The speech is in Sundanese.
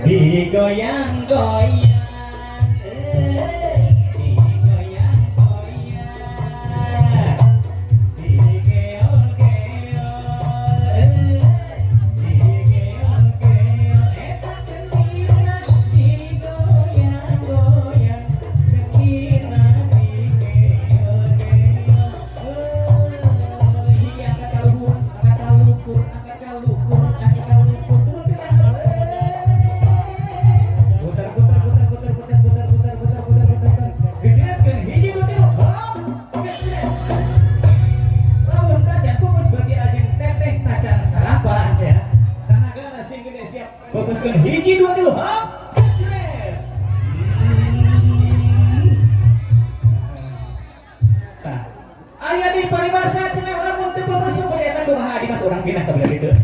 Digoyang-goyang, eh, digoyang-goyang, digeol-geol, eh, digeol-geol, eta kendina digoyang-goyang, kendina digeol-geol. Eh, hiji angkat ka luhur, angkat ka luhur, angkat ka luhur, angkat ka luhur, turun ke tangan. Putar, putar, putar, putar, putar, putar, putar, putar, putar, putar, putar. Gegetkeun, hiji, dua, tilu, hop, geget. Lamun tacan pupus berarti ajeng teteh tacan sarapan ya. Tanagana sing gede, siap. Fokuskeun, hiji, dua, tilu, hop, geget. Tah. Aya di paribasa cenah lamun teu pupus pupus eta kumaha, Dimas, urang pindah ka belah ditu.